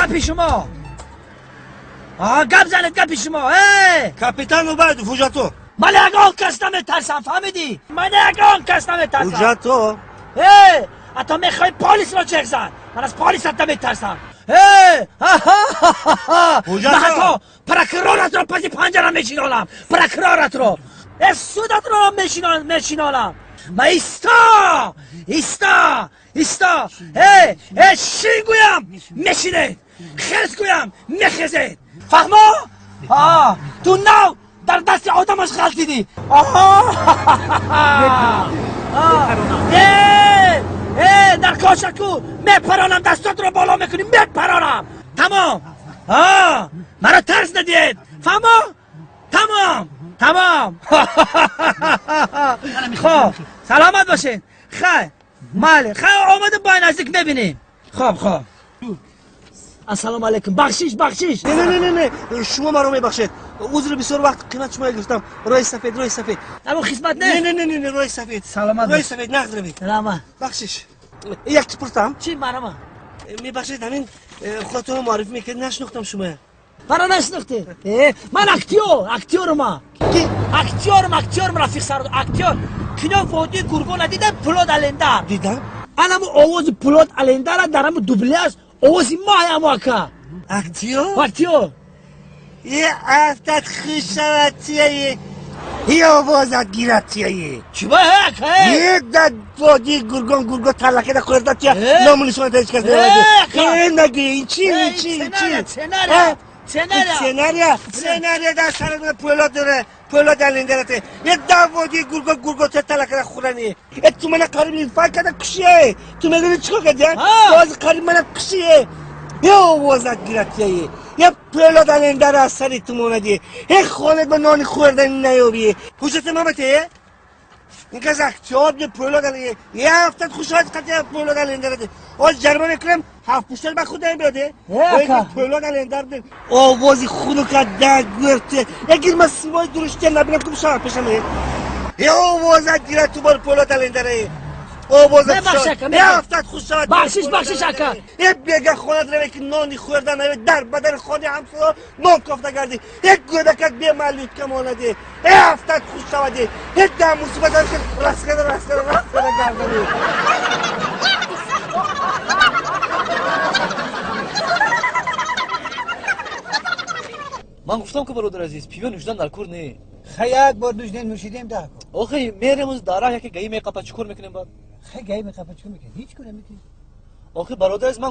گپی شما گپ زنید گپی شما. کاپیتان اومد حجتو. من یگان کس نمیترسم فهمیدی؟ من یگان کس نمیترسم. حجتو حتی میخوای پلیس را چک زن، من از پلیس حتی میترسم. من حتی پرکرارت را پس پنجره میشینانم، پرکرارت را سودت را میشینانم. من ایستا ایستا ایستا شین گویم میشینید، خرس گویم میخزید. فهما؟ تو نو در دست آدمش غلطیدی. در کاشکو میپرانم، دستات رو بالا میکنی میپرانم. تمام. مرا ترس ندید فهما؟ تمام تمام. خب سلامت باشین. خیر مالی خیر آمده با نزدیک میبینیم. خب خب السلام علیکم. بخشش بخشش. نه نه نه نه شما مرا میبخشید. عذر بسیار وقت قیمت شما گرفتم. رای سفید رای سفید. اما خدمت نه نه نه نه نه رای سفید. سلامت رای سفید نقد روید. سلامت. بخشش. یک چی پرسم؟ چی مرا؟ میبخشید همین خودتون معرفی میکرد نشناختم شما. مرا نشناختی؟ من اکتیور ما. کی؟ اکتیورم رفیق سر اکتیور. кино водии Гургона дидам Пулод Алемдар. Дидам? Анаму овози Пулод Алемдара дар ҳаму дубляж овози ма ҳаму ака. Актёр? Актёр. Е афтад хушаватияе. Е овозат гиратияе. Чӣ ба ака? Е дар водии Гургон Гурго таллакеда хӯрдатия ному нишоната ҳеҷ кас намедади. Е наги ин чи ин чи ин чи? Сценария. Сценария. Сценария. Сценария дар сари Пулод дора. Пулод Алемдарате. Е дар водии Гурго Гурго таллакеда хӯрани. Е ту мана қариб инфаркт карда кушие. Ту медони чӣ кор кардия? Боз қариб мана кушие. Е овозат гиратияе. Е Пулод Алемдар аз сари ту монадие. Е хонат ба нони хӯрдани наёбие. Ҳуҷҷати ман бате? Ин кас актёр бе Пулод Алемдар. Е ҳафтад хушҳоят қатия Пулод Алемдарате. Оз ҷарима мекунам ҳафт пуштал ба худам биёде. Пулод Алемдар овози хунука дар гӯрте. Ягир ман симои дуруштия набинам ку бишавам пешам. Е овозат гирад ту бор Пулод Алемдаре. овозат ҳафтад хуш шавад. Бахшиш бахшиш ака. Е бега хонат раве ки нони хӯрда наве дар бадари хони ҳамсоя нон кофта гардӣ. Е гӯдакат бемалютка монади. Е ҳафтад хуш шавади. Е дар мусибат раскада раскада раскада гардани. Ман гуфтам ки бародар азиз пиво нӯшидан дар кор не. Хай як бор нӯшидем нӯшидем дар кор. Охи мерем аз дара яке гаи меқапа чӣ кор мекунем баъд? Хай гаи меқапа чӣ кор мекунем? Ҳеҷ кор намекунем. Охи бародар азиз ман